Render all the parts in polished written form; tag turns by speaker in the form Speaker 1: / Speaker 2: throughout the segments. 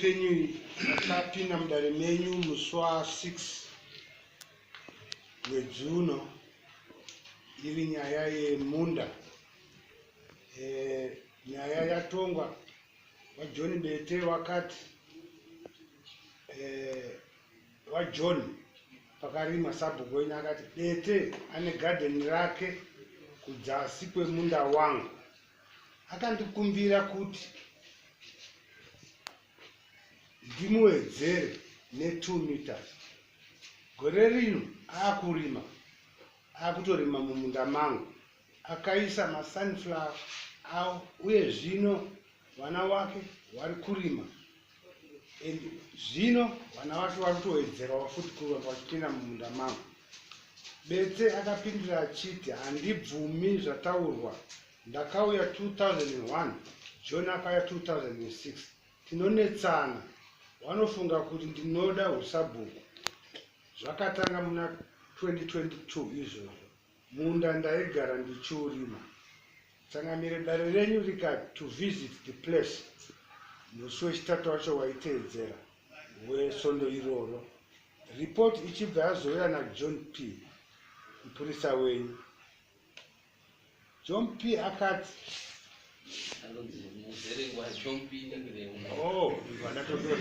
Speaker 1: penyu akapinda mudare menyu musi wa6 mwedzi uno, iri nyaya yemunda. Nyaya yatongwa, vaJohn Bete wakati vaJohn pakarima sabhuku wenyu akati Bete ane gadheni rake kudzasi kwemunda wangu, akandikumbira kuti ndimuwedzere ne2 meters. Gore rino aakurima, aakutorima mumunda mangu, akaisa masunflower awo, uye zvino vana wake vari kurima and zvino vana vacho vari kutowedzerawo futi kuramba vachipinda mumunda mangu. Bete akapindura achiti, "Handibvumi zvataurwa. Ndakauya 2001, John akauya 2006. Tinonetsana, vanofunga kuti ndinoda usabhuku. Zvakatanga muna 2022 izvozvo. Munda ndaigara ndichiurima." Changamire, dare renyu rikati to visit the place musi wechitatu wacho waiteedzera wesvondo iroro, ripoti ichibva yazouya naJohn P, mupurisa wenyu. John P akati
Speaker 2: Anonzi Muzerengwa, John P Nengirengwa.
Speaker 1: Oh, vanatonyora.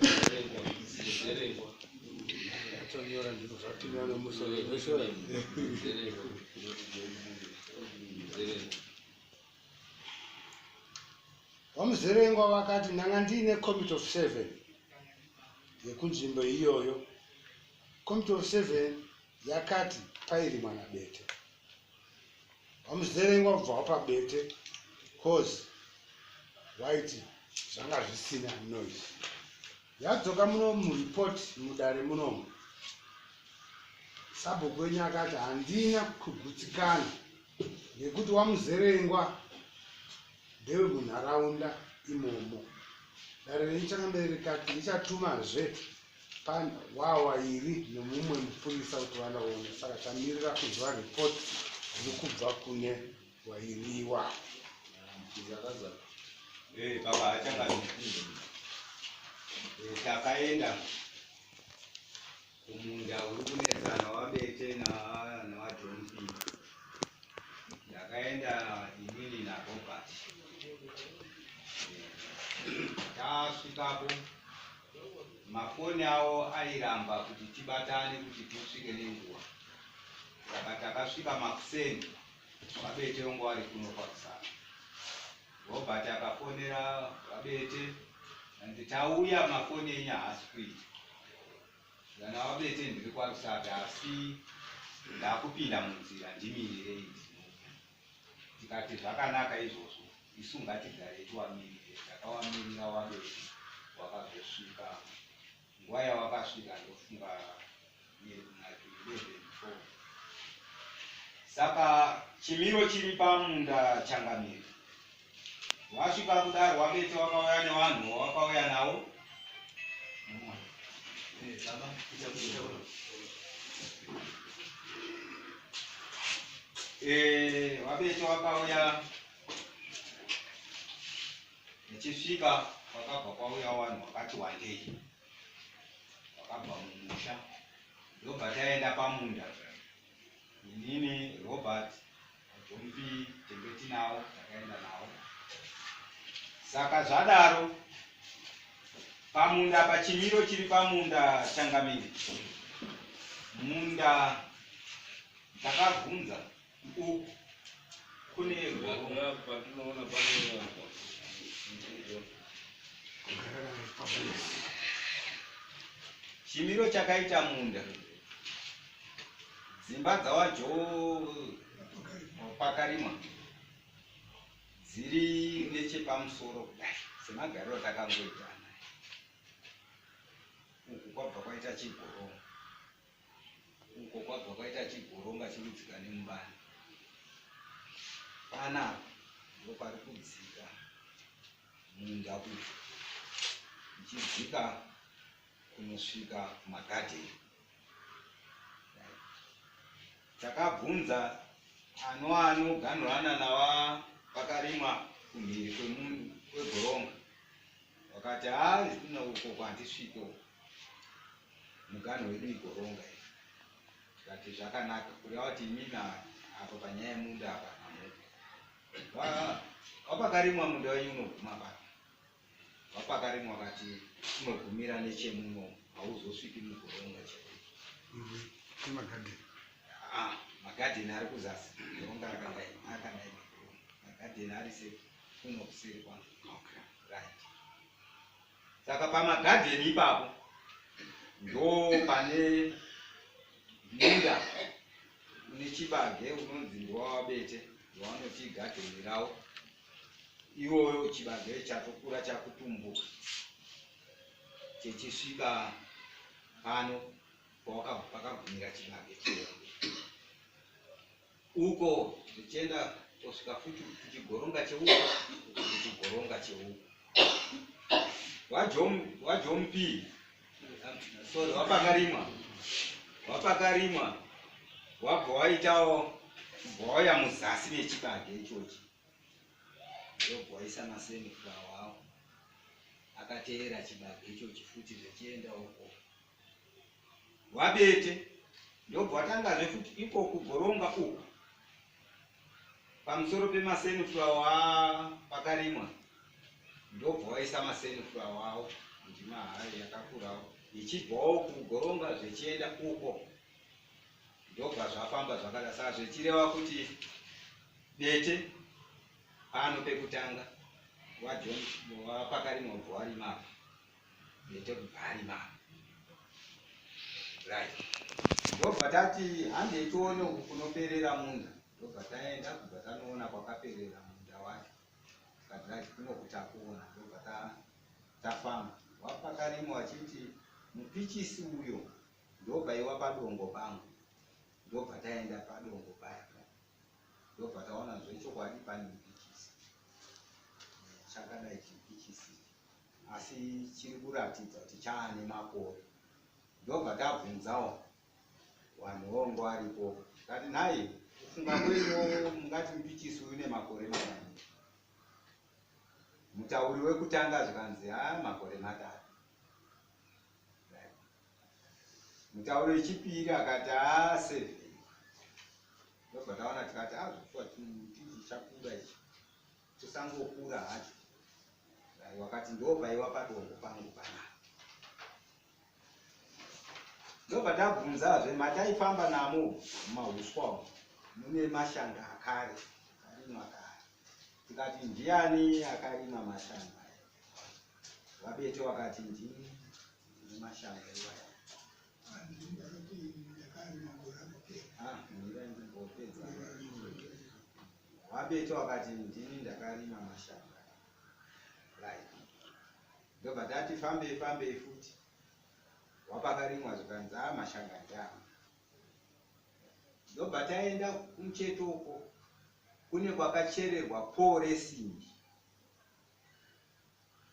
Speaker 2: Muzerengwa, Muzerengwa.
Speaker 1: Atonyora, ndizvo zvapinda nomusoro.
Speaker 2: Muzerengwa, Muzerengwa.
Speaker 1: VaMuzerengwa vakati ndanga ndiine committee of seven yekunzvimbo iyoyo. Committee of seven yakati pairimwa naBete. VaMuzerengwa kubva wapa Bete cause waiti zvanga zvisina noise. Yadzoka muno muripoti mudare munomu, sabhuku wenyu akati handina kugutsikana nekuti waMuzerengwa ndewe munharaunda imomo. Dare renyu, changamire, rikati richatumazve wawairi nomumwe mupurisa kuti vanoona. Saka tamirira kunzwa ripoti riri kubva kune wairiwa.
Speaker 2: Zvakazara.
Speaker 3: Baba achangani, takaenda kumunda uri kunetsana waBete nawaJohn P. Ndakaenda inini naRobert. Tasvikapo, mafoni avo airamba kuti tibatane kuti tisvike nenguva, saka takasvika makuseni, vaBete vangu vari kuno kwakusana. Robert akafonera vaBete andi, "Tauya, mafoni enyu haasi kuita." Kana vaBete, "Ndiri kwaRusape, asi ndakupinda munzira, ndimirirei, ndinouya." Tikati zvakanaka izvozvo, isu ngatigare tiwamirire. Takawamirira waBete, wakazosvika. Nguva yawakasvika ndofunga like 11:04. Saka chimiro chiri pamunda, changamire, wasvika kudaro, waBete wakauya nevanhu wawakauya navo.
Speaker 2: Baba, ita kuita.
Speaker 3: WaBete wakauya, ichisvika kwakabva kwauya vanhu vakati wandei vakabva mumusha. Ndobva taenda pamunda, inini, Robert, John P, tenge tinawo, takaenda nawo. Saka zvadaro, pamunda, pachimiro chiri pamunda, changamire, munda takabvunza uku kune goronga.
Speaker 2: Patinoona pane apa.
Speaker 3: Chimiro chakaita munda, dzimba dzawajo pakarimwa dziri nechepamusoro kudai, semagariro takangoita anaya. Uku kwabva kwaita chigoronga, uko kwabva kwaita chigoronga chinodzika nemubani. Panapa ndo pari kudzika munda uyu, ichidzika kunosvika kumagadheni. Takabvunza anoganhurana nava pakarimwa kumhiri kwegoronga. Wakati haa uko kwandisvike uko, muganho wedu igoronga iri. Tikati zvakanaka, kureva kuti imimi apa panyaya yemunda apa hamupo. Wapakarimwa munda wenyu unoguma pano. Wapakarimwa wakati unogumira nechemuno, hauzosviki mugoronga chaipo.
Speaker 1: Nemagadheni.
Speaker 3: Ah, magadheni ari kuzasi, goronga rakadai, akadai magoronga. Magadheni ari sekuno kuseri kwangu. Right. Saka pamagadheni ipapo ndo pane munda une chibage unonzi ndowawabete, ndowanoti gadheni rawo. Iwoyo chibage chatokura chakutumbuka chechisvika pano pakagumira chibage chihombe uko, zvichienda kusvika futi kuchigoronga cheuko, kuchigoronga cheuko. Wajompi, sorry, wapakarimwa wabva waitawo, kubva wauya muzasi mechibage ichochi, ndobva waisa masunflower awo akateera chibage ichochi futi zvichienda uko. Wabete ndobva watangazve futi iko kugoronga uku pamusoro pemasunflower pakarimwa, ndobva waisa masunflower awo, ndima hayo yakakurawo ichibvawo kugoronga zvichienda uko, ndobva zvafamba zvakada. Saka zvichireva kuti Bete pano pekutanga wapakarimwa ubva warima apa, Bete kubva arima apa. Right, ndobva tati handei tione uku kunoperera munda. Ndobva taenda, kubva tanoona kwakaperera munda wacho. Tikati right, kunoku takuona. Ndobva tafamba, wapakarimwa vachiti mupichisi uyo ndobaiwa padongo pangu. Ndobva taenda padongo paya, ndobva taona zvechokwadi pane mupichisi chakadai, chipichisi, asi chiri kuratidza kuti chaane makore. Ndobva tabvunzawo vanhu vongo varipo, tikati nhai, kufunga kwenyu mungati mupichisi uyu une makore mangani? Mutauri wekutanga zvikanzi ha, makore 3. Mutauri wechipiri akati ha, 7. Ndobva taona, tikati a, zvokuwa chipichi chakura ichi, chisangokura hacho. Wakati ndobaiwa padongo pangu panapa. Ndobva tabvunzazve mataifamba namo mumahuswa umu, mune mashanga akare akarimwa kare. Tikati ndiani akarima mashanga aya? Wabete wakati ndini ndine mashanga iwaya. Ah, mira ndimbopedza. Wabete wakati ndini ndakarima mashanga. Right, ndobva tati fambei fambei futi, wapakarimwa zvikanzi a, mashanga ndeangu. Ndobva taenda kumucheto uko kune kwakachererwa pole resimbi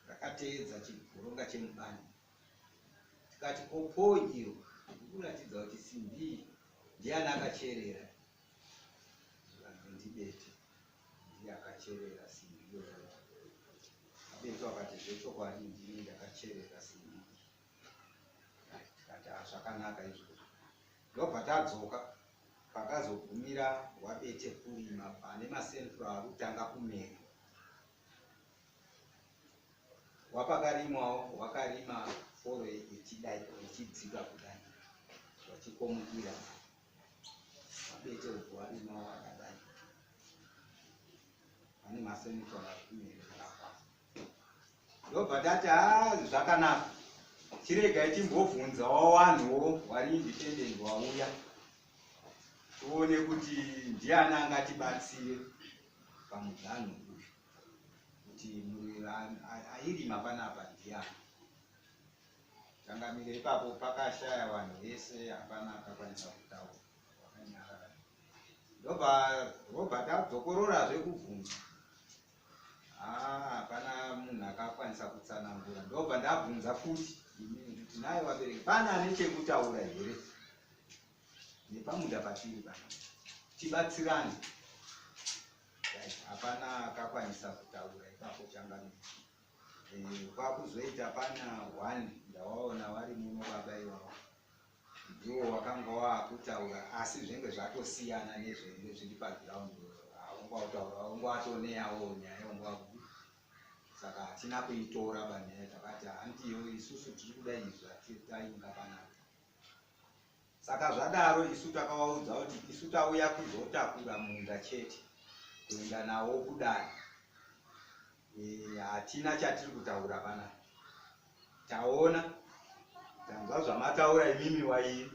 Speaker 3: rakateedza chigoronga chemubani. Tikati ko pole iro rikuratidza kuti simbi iyi ndiani akacherera? Zvikanzi ndibete, ndiye akacherera simbi iyoyo. Abete wakati zvechokwadi ndini ndakacherera simbi iyi. Tikati ah, zvakanaka izvozvo. Ndobva tadzoka pakazogumira wabete kurima pane masunflower ari kutanga kumera. Wapakarimwawo wakarima foro ichidai ichidzika kudai vachikomukira. Wabete ubva warimawo akadai pane masunflower ari kumerera apa. Ndobva tati ha, zvakanaka, chiregai timbobvunzawo vanhuwo vari independent wauya, tione kuti ndiani angatibatsire pamuganho uyu, kuti airima panapa ndiani. Changamire, ipapo pakashaya vanhu vese, hapana akakwanisa kutaura, vakanyarara. Ndobva robva tadzokororazve kubvunza, hapana munhu akakwanisa kutsanangura. Ndobva ndabvunza futi inini kuti naye vabereki, pane ane chekutaura here nepamunda patiri pana, tibatsirane? Right, hapana akakwanisa kutaura ipapo, changamire. Kwakuzoita pana one ndawaona vari muno baba ivavo, ndiwo wakanga waakutaura, asi zvenge zvatosiyana nezvenge zviri paground. Aungautaura ungwatoneyawo nyaya ungwaku, saka hatina kuitora panyaya. Takati handiyo, isusu tiri kuda izvi zvatitainga panapa. Saka zvadaro, isu takavaudza kuti isu tauya kuzotakura munda chete kuenda nawo kudare. Hatina chatiri kutaura panapa. Taona, tanzwa zvamataura imimi wairi,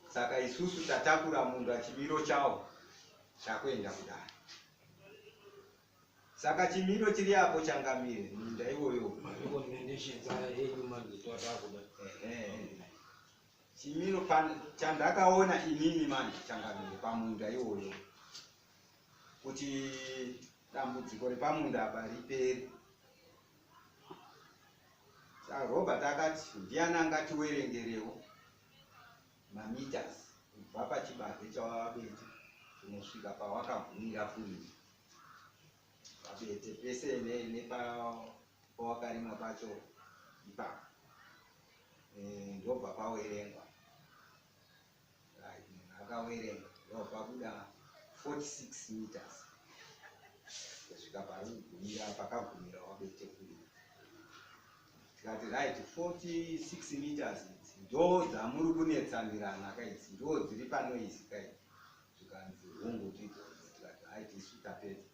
Speaker 3: saka isusu tatakura munda, chimiro chawo chakuenda kudare. Saka chimiro chiri apo, changamire, minda iwoyo
Speaker 4: Recommendations enyu manje twatakuda.
Speaker 3: Ehe. Chimiro chandakaona inini manje, changamire, pamunda iwoyo, kuti dambudziko repamunda apa ripere, Robert akati ndiani angatiwerengerewo mameters kubva pachibage chawabete kunosvika pawakagumira kurima pabete pese nepawakarimwa pacho ipapo. Ndobva pawerengwa. Right, munhu akawerenga, ndobva pabuda 46 meters kusvika pari kugumira, pakagumira wabete kurima. Tikati right, 46 meters idzi ndo dzamuri kunetsanirana ka, idzi ndo dziri panoise ka idzi? Zvikanzi hongu, tidzodzo. Tikati right, isu tapedza,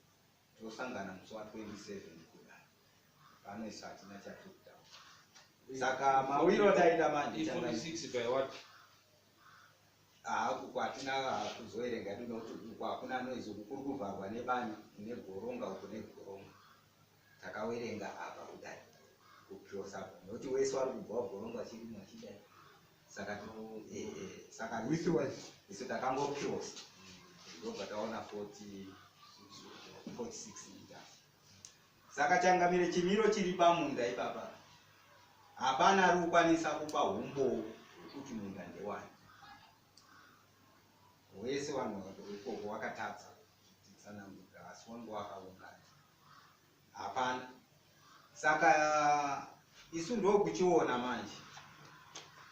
Speaker 3: tosangana musi wa27 kudai. Panoisa hatina chatiri kutaura. Saka mawiro taita manje
Speaker 2: I46 by what?
Speaker 3: Uku hatina kuzoerenga edu nokuti uku hakuna noise, uku kuri kuvharwa nebani negoronga, uku negoronga. Takawerenga apa kudai kucrossa, nokuti wese wari kubva wagoronga chirimwa chidai. Saka saka
Speaker 1: Widthwise.
Speaker 3: Isu takangocrossa, ndobva taona 40 46 meters. Saka changamire, chimiro chiri pamunda ipapa, hapana ari kukwanisa kupa umbowo hwekuti munda ndewani. Wese vanhu ikoko wakatadza kutitsanangurira, asi wange wakaungana, hapana. Saka isu ndokuchiona manje,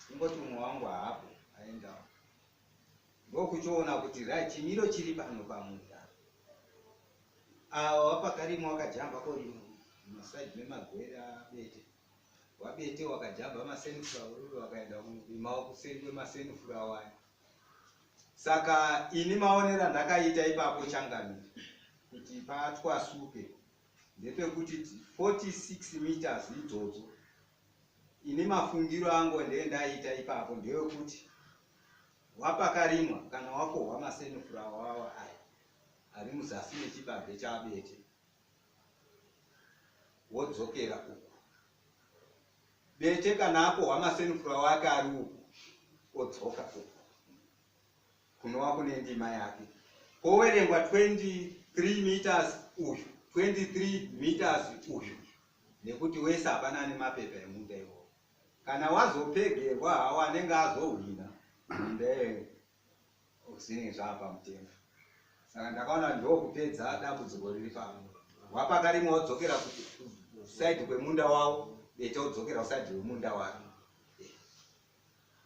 Speaker 3: ingoti umwe wangu haapo, aendawo, ndokuchiona kuti right, chimiro chiri pano pamunda, ava wapakarimwa wakajamba korima mumasaidi memagwere abete, wabete wakajamba masunflower, wakaenda kurimawo kuseri kwemasunflower aya. Saka ini maonero andakaita ipapo, changamire, kuti patwasuke ndepekuti 46 meters idzodzo, ini mafungiro angu ndeendaita ipapo ndeyekuti wapakarimwa kana wakohwa masunflower awa aya ari muzasi mechibage chabete, wodzokera uku. Bete kana akohwa masunflower ake ari uku, odzoka uku kunova kune ndima yake, powerengwa 23 meters uyu, 23 meters uyu, nekuti wese hapana ane mapepa emunda iwowo. Kana wazopegerwa hawo, anenge azohwina munda iyoyo zvinenge zvaapamutemo. Saka ndakaona ndokupedza dambudziko riri pano, wapakarimwa wodzokera kusaidi kwemunda wavo, bete wodzokera kusaidi wemunda wake,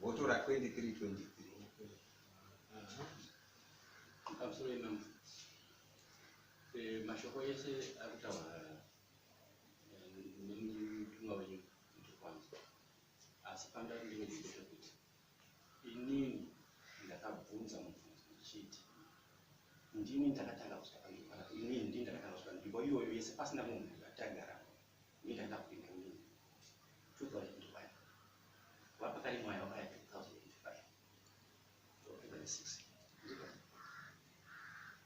Speaker 3: wotora 23 23.
Speaker 5: Pamusoro imambo, mashoko ese ari kutaura nemutumwa wenyu ndikwanzwa, asi pandari ndinedzikete kuti inini ndakabvunza mubvunzo ndichiti ndini ndakatanga kusvika panzvimbo panapa. Inini ndini ndakatanga kusvika nzvimbo iyoyo yese pasina munhu atagara. Ndini ndakatanga kupinda inini 2005, wapakarimwayo wakaya 2005, 2006.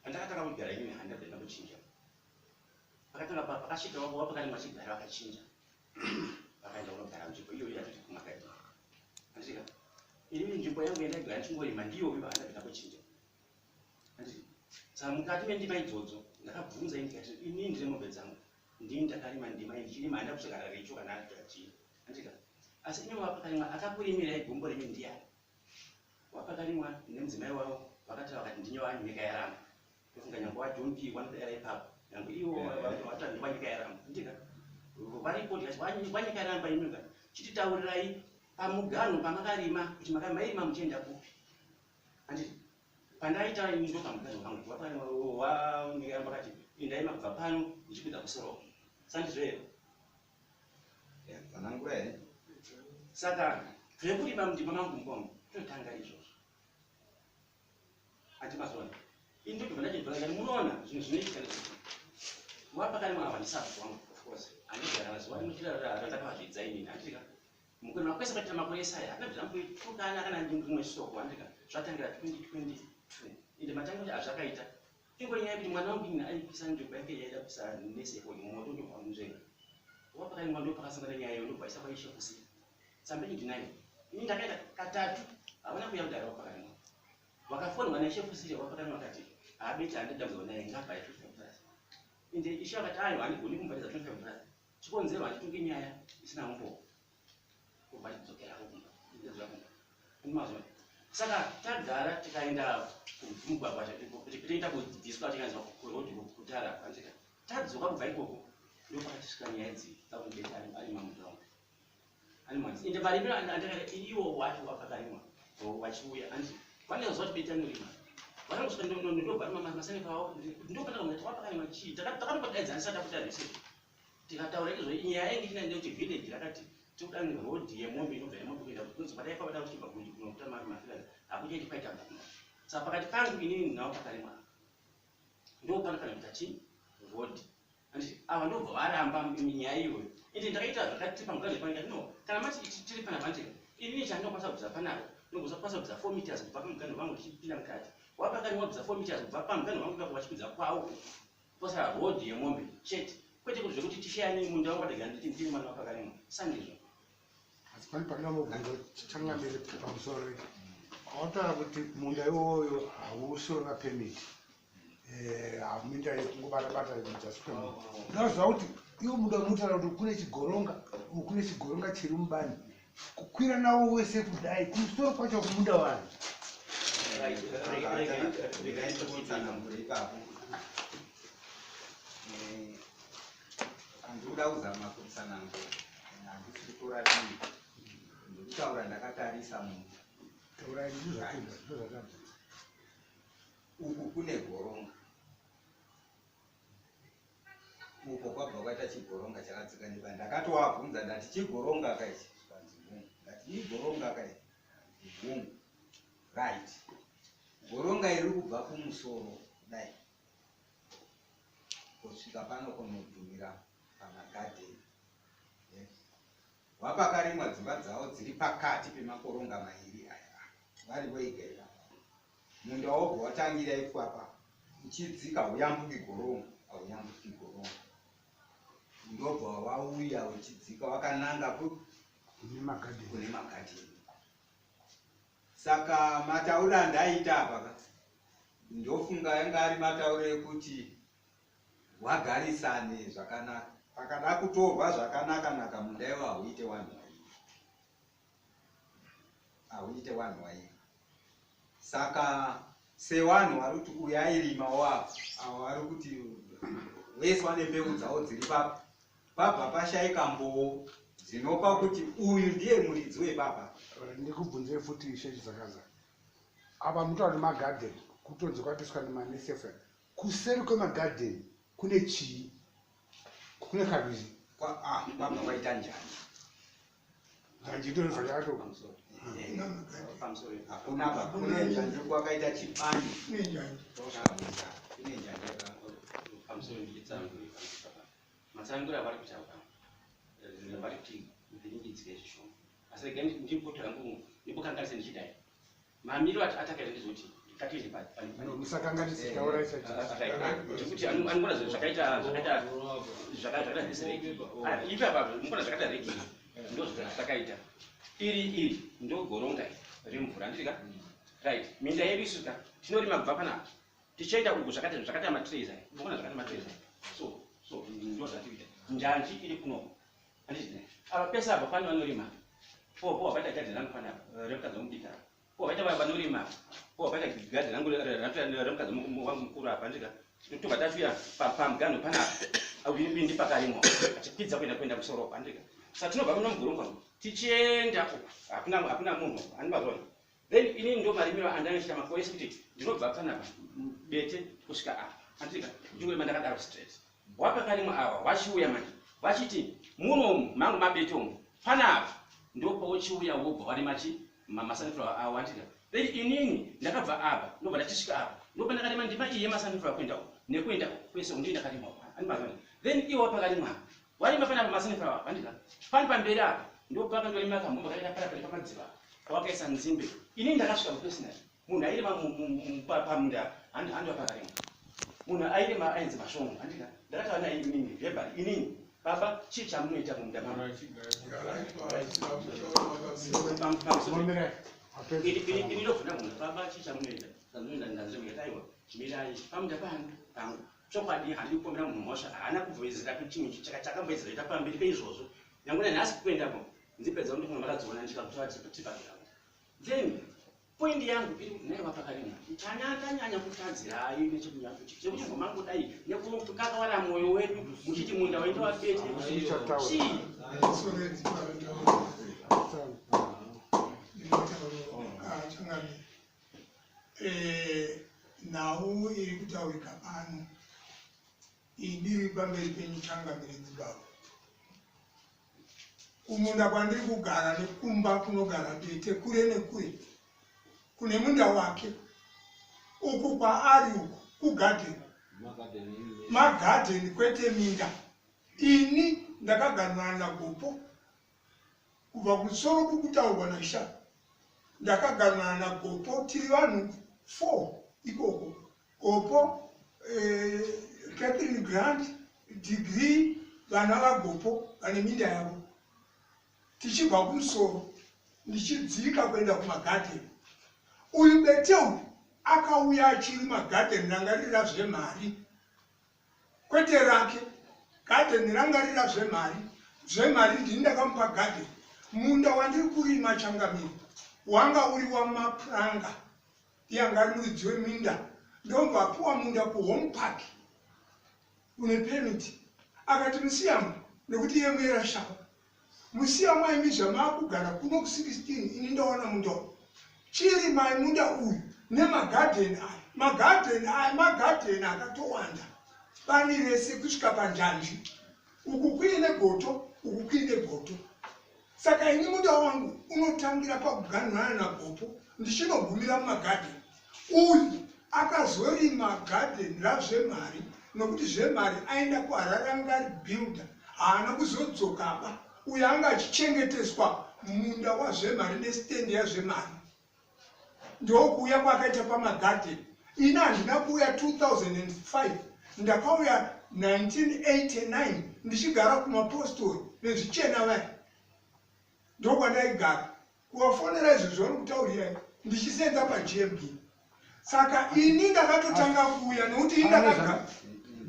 Speaker 5: Pandakatanga kugara inini, handabva kuchinja. Pakatanga pakasvika wako wapakarimwa chigara, vakachinja, vakaenda kunogara nzvimbo iyoyo yatoti kumakaiti andika. Inini nzvimbo yangu yandaigara ndichingorima ndiyoyo, handabva kuchinja, anditi? Saka mukati mendima idzodzo ndakabvunza ini ndikati inini ndine mombe dzangu, ndini ndakarima ndima iyi, ndichirima handina kusvikara richo kana chii, andika? Asi imi wapakarimwa akakurimirai gombo renyu ndiyani? Wapakarimwa nemudzimai wavo vakataura vakati ndinye wanyika yaramba. Tofunga nyange wadhongi wanodara ipapo, nyange iwo watandwa nyika yaramba, andika? Varipo tikati waNyikaramba imika, chititaurirai pamugano pamakarima kuti mairima muchienda kupi. Handiti pandaita ini ndo pamugano pangu waNyikaramba kati indaima kubva pano ndichipinda kusoro, sandizvo here?
Speaker 3: Tsanangura here?
Speaker 5: Saka zvekurima mundima mangu mukomo totanga izvozvo ati mazuva ini ndotobva ndachibva ndati munoona zvinhu zvinoitika ndezvekuti wapakarimwa ava ndisabhuku wangu, of course andigara mazuva randakavazvidza inini, handitika mukurima kwese kwaita makore esaya hakuna zvamboitukana kana rimwe soko, handika zvatangira 2022 ende matanga kuti hazvakaita ingori nyaya yekuti mwana wangu ini aipisa nzvimbo yake yaida kuisa neseko moto ndobva munzvenga wapakarimwa ndo pakasangana nyaya iyo ndobva isa kwaishe kusiya tsamba ndinayo ini ndakaita katatu havana kuuya kudara wapakarimwa vakafonwa naishe wapakarimwa akati haabeti handidambudziko naye ngabhai 25 plus ende ishe akati ayo handigoni kumubhadhisa 25 plus chikonzero handitongi nyaya isina umbowo kubva chidzokerako kumba idzokera kumba andimazona. Saka tagara tikaenda kumugwagwa toita kubviswa tikaenzwa kurodi kutara andika tadzoka kubva ikoko ndopakatisvika nyaya idzi dzakubeta ari mamunda wangu animwanzi ende marimiro andakaita iwo wacho wapakarimwa wachiuya andi vanezwa kuti beta norima vanongosvika ndobva masane pavo ndopandakaona kuti wapakarimwa chii takatombodaidzanisa takuita research tikataura izvo nyaya yange ichina ndekuti village rakati tikuda rodhi yemombe inobva yemombe kuenda kunzi padai pavada kuti ibva kunokuta mafirasi hakuchaiti kwaita gumba. Saka pakati pangu inini nawo pakarimwa ndo panofanira kuita chii rodhi, anditi ava ndobva varamba nyaya iyoyo. Ende ndakaita zvakati pamugano pano ndikati no kana mati tiri panapa ndika inini chandinokwanisa kubvisa panapa ndinokwanisa kubvisa 4 meters kubva pamugano wangu ndichipinda mukati wapakari wabvisa 4 meters kubva pamugano wangu ipapo vachipinza kwawo posara rodhi yemombe chete kwete kuti zvekuti tishayane munda wangu wadega nditi ndiri mwana wapakarimwa sandizvo.
Speaker 1: Asi pane pandina mubvunzo changamire pamusoro wataura kuti munda iwoyo hausona permit minda yekungobata-bata just permit. Ndinoziva kuti iwo munda unotaura kuti kune chigoronga uku kune chigoronga chiri mubani kukwira nawo wese kudai kumusoro kwacho kumunda wani.
Speaker 3: Regai ndikutsanangure ipapo. Handikuda kuzama kutsanangura, handisi kutora dii, ndikutaura ndakatarisa munhu.
Speaker 1: Taurai ndizvo ndizvo zvatabvunza.
Speaker 3: Uku kune goronga uko kwabva kwaita chigoronga chakadzika neba ndakatovabvunza ndati chigoronga kaichi zvikanzi hungu ndati igoronga kai hungu right goronga iri kubva kumusoro kudai kusvika pano kunodhumira pamagadheni. Wapakarimwa dzimba dzavo dziri pakati pemakoronga mairi aya vari voiga ipapo munda wobva watangira ipapa uchidzika hauyambuki goronga hauyambuki goronga ndobva wauya uchidzika wakananga
Speaker 1: kune magadheni.
Speaker 3: Kune magadheni saka matauro andaita apa ka ndofunga yanga ari matauro ekuti wagarisane zvakanaka pakada kutorwa zvakanaka naka munda iwo hauite wanhu wairi hauite wanhu wairi saka sewanhu vari kuti uyu airimawo apa avo vari kuti vese vane mbeu dzavo dziri papa pabva pashayika mbowo dzinopa kuti uyu ndiye muridzi wepapa.
Speaker 1: Ndikubvunzei futi ishe Chizakaza apa mutaura nemagadheni kutonzi kwatoiswa nemanesefa kuseri kwemagadheni kune chii kune karwizi?
Speaker 3: Kwabva kwaita njanji.
Speaker 1: Njanji ndonobva yato
Speaker 5: pamusoro.
Speaker 3: Hakuna pa kune njanji kwakaita chibani.
Speaker 1: Kune njanji.
Speaker 3: Kune njanji
Speaker 5: Pamusoro ndichitsanangura matsanangura avari kuita apa vari kuti vhiringidzike zvishoma asi regai ndipoti hangu ndimbokanganise ndichidai mamiriro atakaita ndezvekuti ngatiende
Speaker 1: No, musakanganise taurai
Speaker 5: kuti anogona zvakaita zvakaita zvakaita this reki ipapa mukona zvakaita reki ndo zvatakaita iri iri ndo goronga iri remvura handiti ka right minda yedu isu ka tinorima kubva panapa tichaita uku zvakaita zvakaita matrays aya mukona zvakaita matrays aya so so ndo zvatikuita njanji iri kunoko handiti apa pese apa pane vanorima po vaita gadhi rangu panapa remukadzi wamudiki apa po vaita vanorima po vaita gadhi rangu remukadzi wangu mukuru apa handiti ka. Tobva tachiuya pamuganho panapa, uyu ndipakarimwa, achikwidza kuenda musoro, handika? Saka tinobva muno mugurungwa tichienda uku, hakuna munhu andibazona. Then inini ndo marimiro andanochita makore ese, kuti ndinobva panapa bete kusvika apa, handika? Ndingorima ndakadaro straight. Wapakarimwa ava wachiuya manje vachiti muno mangu mabete umu panapa ndopauchiuya, wobva warima chi masunflower awo, handika? Then inini ndakabva apa, ndobva ndachisvika apa, ndobva ndakarima ndima iyi yemasunflower kuenda uku nekuenda uku kwese, ndii ndakarima uku, andibazona. Then iwo wapakarimwa apa warima panapa masunflower, handika? Pani pamberi apa ndopakandorima kamhumba kakaita parapari pamadziva pawakaisa nzimbe. Inini ndakasvika kupersonal, munhu airima pamunda handi wapakarimwa, munhu airima ainzi Mashongo, handika? Ndakataura naye inini verbally, inini, "Baba, chii chamunoita mumunda mangu?"
Speaker 1: Momirai.
Speaker 5: Ini ndobvuna munhu, "Baba, chii chamunoita?" Ndanzvimbo, "Aiwa, mirai pamunda pano pangu." Chokwadi handidi kupomera munhu mhosva, haana kubvumizira chimwe chakamboedzera ita pamberi peizvozvo. Nyange nanhasi kuendapo nzimbe dzangu ndifunga makadziona ndikakutora tipaground. Then point yangu iri kuti naiwa pakarimwa tanyanya kutadzirai nechekuti ngomangodai nekukakawara mwoyo wedu muchiti munda waenda wabete.
Speaker 1: Uchataura.
Speaker 5: Chii?
Speaker 6: Sorry, changamire, nhau iri kutaurika pano indiri pamberi penyu, changamire dzibaba, kumunda kwandiri kugara nekumba kunogara bete kure nekure kune munda wake. Uku kwaari uku kugadheni, magadheni, kwete minda. Ini ndakaganurana naGopo kubva kumusoro kuri kutaurwa naSha. Ndakaganurana naGopo, tiri vanhu 4 ikoko: Gopo, Catherine Grant, Degree, vana vaGopo vane minda yavo. Tichibva kumusoro ndichidzika kuenda kumagadheni, uyu bete uyu akauya achiri magadheni. Ranga riri razvemari, kwete rake. Gadheni ranga riri razvemari. Zvemari ndini ndakamupa gadheni. Munda wandiri kurima, changamire, wanga uri wamapuranga. Iye anga ari muridzi weminda, ndobva apuwa munda kuHome Park une permit. Akati musiyamu, nekuti iye muyerashawa, "Musiyamu, aimi zvamaakugara kuno ku16, ini ndawana munda uyu, chirimai munda uyu nemagadheni aya." Magadheni aya magadheni akatowanda bani rese kusvika panjanji. Uku kuine goto, uku kuine goto. Saka ini munda wangu unotangira pakuganhurana naGopo ndichinogumira mumagadheni. Uyu akazorima gadheni razvemari nokuti zvemari aenda kuHarare, anga ari builder, haana kuzodzokaba. Uyu anga achichengeteswa munda wazvemari nesitendi yazvemari, ndokuuya kwakaita pamagadheni. Ini handina kuuya 2005, ndakauya 1989 ndichigara kumapostori nezvichena vaya, ndokwandaigara. Kuvafonera izvozvo vanokutaurirai, ndichisenza paGMB. Saka ini ndakatotanga kuuya nokuti ini ndakagara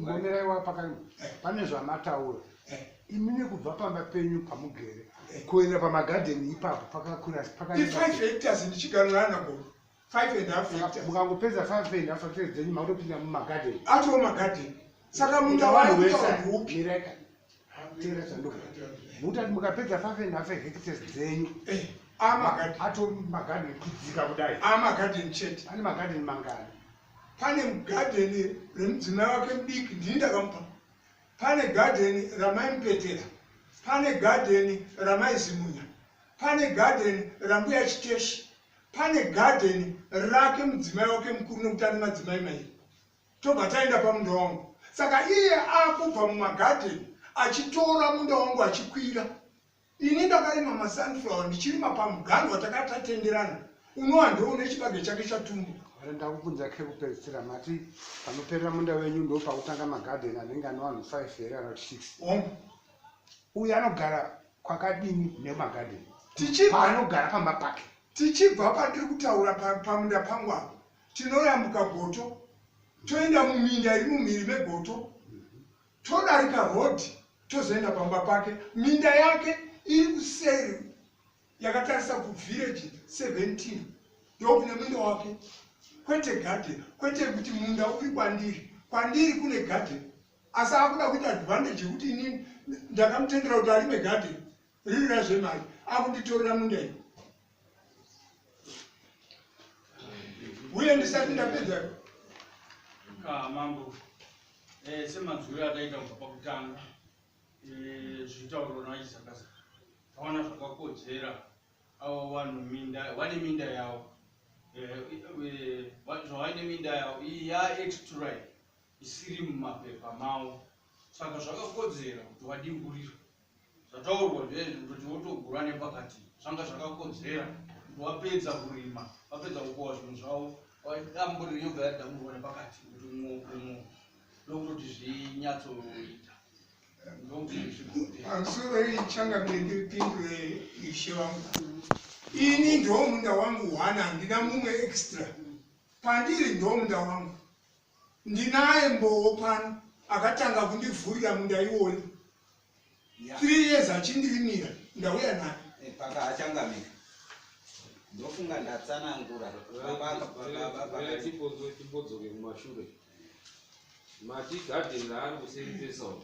Speaker 1: Ngomirai wapakarimwa, pane zvamataura imini. Kubva pamba penyu pamugere kuenda pamagadheni ipapo pakakura?
Speaker 6: I5 hectares ndichiganurana naGopo, 5.5 hectares.
Speaker 1: Mukangopedza 5.5 hectares dzenyu, makutopinda mumagadheni.
Speaker 6: Atoo magadheni. Saka munda
Speaker 1: Vanhu
Speaker 6: waikutaura
Speaker 1: vese
Speaker 6: ndeupi?
Speaker 1: mirai, teera zvandokuti mukuti mukapedza 5.5 hectares dzenyu,
Speaker 6: Amagadheni.
Speaker 1: ato magadheni kudzika kudai.
Speaker 6: Amagadheni chete.
Speaker 1: Pane magadheni mangani?
Speaker 6: Pane gadheni remudzimai wake mudiki, ndini ndakamupa. Pane gadheni ramai Mupetera, pane gadheni ramai Zimunya, pane gadheni rambuya Chiteshi, pane gadheni rake mudzimai wake mukuru, nekuti ane madzimai mairi. Tobva taenda pamunda wangu. Saka iye akubva mumagadheni achitora munda wangu achikwira. Ini ndakarima masunflower ndichirima pamuganho watakati tatenderana, unova ndoune chibage chake chatumbu.
Speaker 1: Ndakubvunza kekupedzisira, mati panoperera munda wenyu ndo pakutanga magadheni anenge ane vanhu 5 here kana kuti 6?
Speaker 6: Hongu.
Speaker 1: Uyu anogara kwakadini nemagadheni?
Speaker 6: Tichibva
Speaker 1: Paanogara pamba pake.
Speaker 6: Tichibva pandiri kutaura pamunda pangu apo, tinoyambuka goto, toenda muminda iri mumhiri megoto, todarika rodhi, tozoenda pamba pake. Minda yake iri kuseri yakatarisa kuvillage 17, ndokune munda wake, kwete gadheni, kwete kuti munda uri kwandiri. Kwandiri kune garden, asi akuda kuita advantage yekuti inini ndakamutendera kuti arime garden riri raZvemari, akunditorera munda iyi. Uye ndisati ndapedza
Speaker 7: Ka mambo, semanzwiro ataita kubva pakutanga, zvitaurwa naChizakazaka, tawana zvakakodzera. Avo vanhu minda vane minda yavo, zvavaine minda yavo iyi yaextra isiri mumapepa mavo, saka zvakakodzera kuti vadimburirwe. Zvataurwa zvezvi kuti votogura nepakati, zvanga zvakakodzera kuti vapedza kurima, vapedza kukohwa zvinhu zvavo, damburiro yobva yadamburwa nepakati kuti umwe umwe, ndokutoti zvinyatsoita, ndokuti zvigute.
Speaker 6: Pamusoro ichangamire, ndipindure ishe vangu. Ini ndo munda wangu hwana, handina mumwe extra pandiri, ndo munda wangu. Ndinaye mbowo pano akatanga kundivhurira munda iwoyo 3 years achindirimira, ndauya naye.
Speaker 3: Paka achangamira, ndofunga ndatsanangura.
Speaker 2: Timbodzoke kumashure. Mati gadheni raari kuseenzesa umu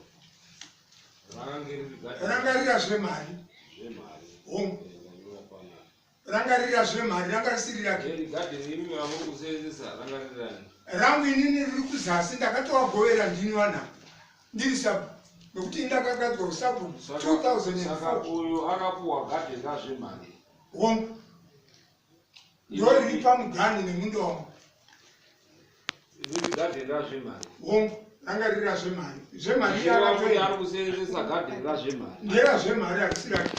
Speaker 2: rakange riri gadheni
Speaker 6: Rangarira Zvemari.
Speaker 2: Zvemari.
Speaker 6: Hongu.
Speaker 2: Ndanyora panapa.
Speaker 6: Rangarira Zvemari, ranga risiri rake.
Speaker 2: Then gadheni imi ramuri kuseenzesa rangarirani?
Speaker 6: Rangu inini riri kuzasi, ndakatovagovera ndini vanhu ndiri sabhuku, nokuti ini ndakagadzwa usabhuku
Speaker 2: Saka
Speaker 6: 2004.
Speaker 2: Uyu akapuhwa gadheni raZvemari.
Speaker 6: Hongu, ndo riri pamugani nemunda wangu.
Speaker 2: Riri gadheni raZvemari.
Speaker 6: Hongu, ranga riri raZvemari. Zvemari
Speaker 2: Ishe wacho
Speaker 6: akatoenda.
Speaker 2: ari kuseenzesa gadheni raZvemari.
Speaker 6: NderaZvemari, harisi rake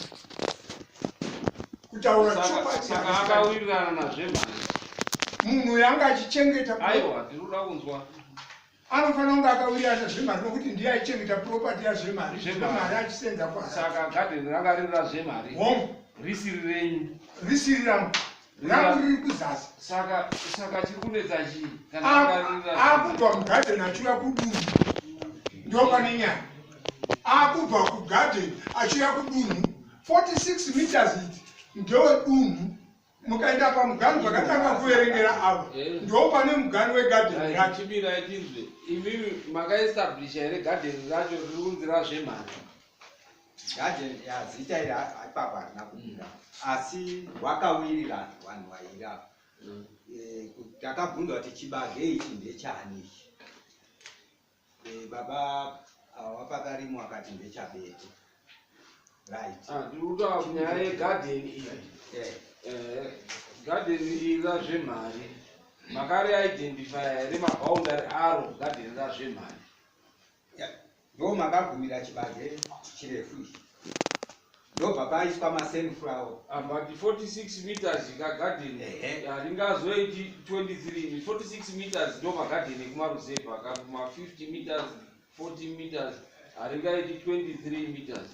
Speaker 6: kutaura chokwadi.
Speaker 2: Saka
Speaker 6: Harisi rake.
Speaker 2: akawirirana naZvemari.
Speaker 6: Munhu uyu anga achichengeta
Speaker 2: Aiwa, ndiri kuda kunzwa.
Speaker 6: Anofanira kunge akawirirana Zvemari nokuti ndiye aichengeta property yaZvemari.
Speaker 2: Zvemari.
Speaker 6: Zvemari achisenza kwaari.
Speaker 2: Saka gadheni ranga riri raZvemari,
Speaker 6: Hongu.
Speaker 2: risiri renyu.
Speaker 6: Risiri rangu, rangu riri kuzasi.
Speaker 2: Saka chiri kunetsa chii kana ranga riri raZvemari?
Speaker 6: Akubva mugadheni achiuya kudunhu, ndo pane nyaya. Akubva kugadheni achiuya kudunhu, 46 meters idzi ndewedunhu. Mukaenda pamugani pakatanga kuverengera avo, ndo pane mugani wegadheni racho.
Speaker 2: Chimirai tinzwe. Imimi makaestablisha here gadheni racho riri kunzi raZvemari?
Speaker 3: Gadheni ya zita iri ipapo harina kubuda, asi wakawirirana vanhu vairi ava. Takabvunzwa kuti chibage ichi ndechani ichi. Baba ava vapakarimwa akati ndechabete, right?
Speaker 2: Ah, ndiri kutaura nyaya yegadheni iyi. Gadheni iri raZvemari, makariidentifya here maboundary aro gadheni raZvemari?
Speaker 3: Ya, ndo makagumira chibage chirefu ichi, ndobva paiswa masunflower.
Speaker 2: But 46 meters kagadheni haringazoiti 23. 46 meters ndo magadheni ekumaruzevha, kuma 50 meters, 40 meters, haringaiti 23 meters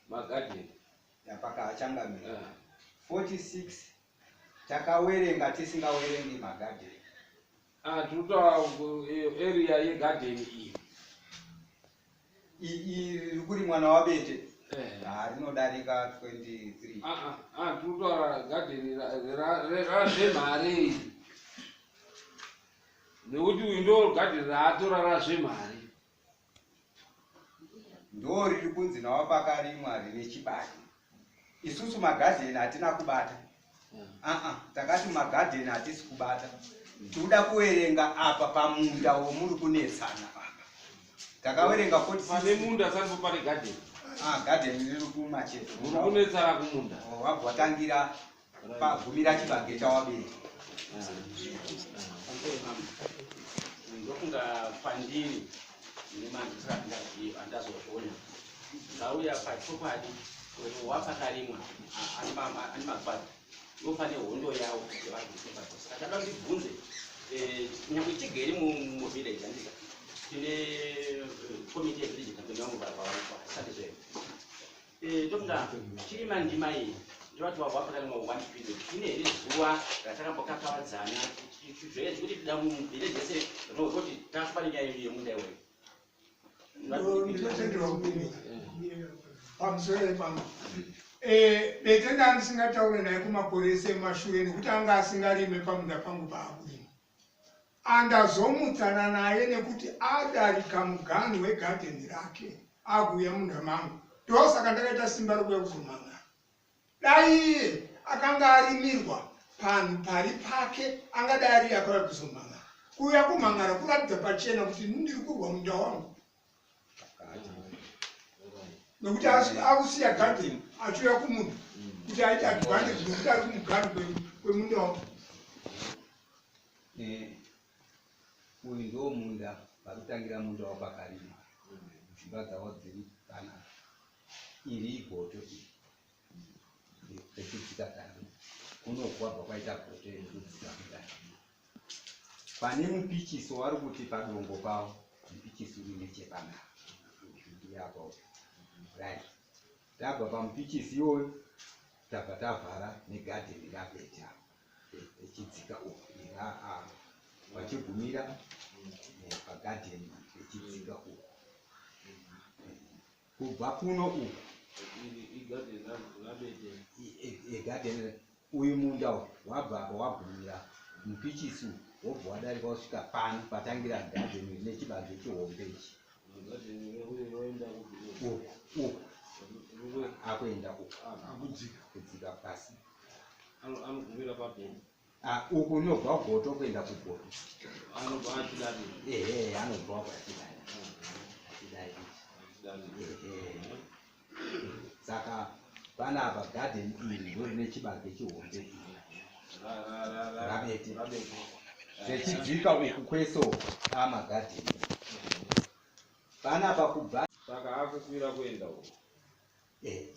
Speaker 2: magadheni.
Speaker 3: Yapaka achangamira, 46 takawerenga tisingawerengi magadheni.
Speaker 2: Ah, tiri kutaura area yegadheni iyi.
Speaker 3: Iri riri kuri mwana wabete harinodarika 23.
Speaker 2: Ah, ah, ah, tiri kutaura gadheni raZvemari iri, nekuti uyu ndo gadheni raatora raZvemari.
Speaker 3: Ndo riri kunzi nawapakarimwa rine chibage. Isusu magadheni hatina kubata. Aa, takati magadheni hatisi kubata, tikuda kuverenga apa pamunda womuri kunetsana apa. Takaverenga 46.
Speaker 2: Pane munda sanipo pane gadheni.
Speaker 3: Ah, gadheni riri kumacheto.
Speaker 2: Muri kunetsana kumunda.
Speaker 3: Wabva watangira pagumira chibage chawabere.
Speaker 5: Ndofunga pandiri nemanzi andazozviona ndauya pachokwadi wapakarimwa ane magwada, ndopane hondo yawo yevanhu. Saka tada kuti ndibvunze, nyangwe tigere muvillage, andika tine komiti yevillage campaign vangu vasati zveyo. Ndofunga chirima ndima iyi, ndovati wapakarimwa one period tine here zuva ratakambokakavadzana zvekuti tida muvillage yese roti tasva nenyaya yemunda iwoyo?
Speaker 6: Ndinotenderwa kupindura pamusoro epano. Bete ndandisingataure naye kumakore ese emashure nekuti anga asingarime pamunda pangu paakurima. Andazomutsana naye nekuti adarika muganhu wegadheni rake akuuya munda mangu. Ndosaka ndakaita simba rekuuya kuzomhan'ara. Dai iye akanga arimirwa panhu pari pake angadai ariye akauya kuzomhan'ara. Kuuya kumhan'ara kuratidza pachena kuti ini ndiri kurwa munda wangu. Nekuti akusiya garden achiuya kumunda kuti aite advantage nekuti ari kumuganhu kwemunda wangu.
Speaker 3: Uyu ndiwo munda parikutangira munda wapakarima. Dzimba dzavo dziri panapa. Iri igoto iri rechidzika kare. Kuno kwabva kwaita goto iri kudzika kudai. Pane mupichisi wari kuti padongo pawo, mupichisi uri nechepanapa. Ndiyapo. Right. Tabva pamupichisi iwoyo tabva tavhara negadheni rabete apa. Richidzika uku vachigumira pagadheni richidzika uku. Kubva kuno uku igadheni uyu munda uyu wabva apa wagumira mupichisi uyu wobva wadarika wasvika pano patangira gadheni rine chibage chihombe ichi. Uku uku akuenda uku kudzika pasi.
Speaker 2: Anogumira pagoto.
Speaker 3: Uku unobva kugoto kuenda kugoto.
Speaker 2: Anobva achidai.
Speaker 3: Ehe, anobva achidai. Achidai. Ehe. Saka panapa garden iri ndo rine chibage chihombe. Rabete. Zvechidzika uku kwese amagadheni. Panapa kubva.
Speaker 2: Saka akukwira kuenda uku.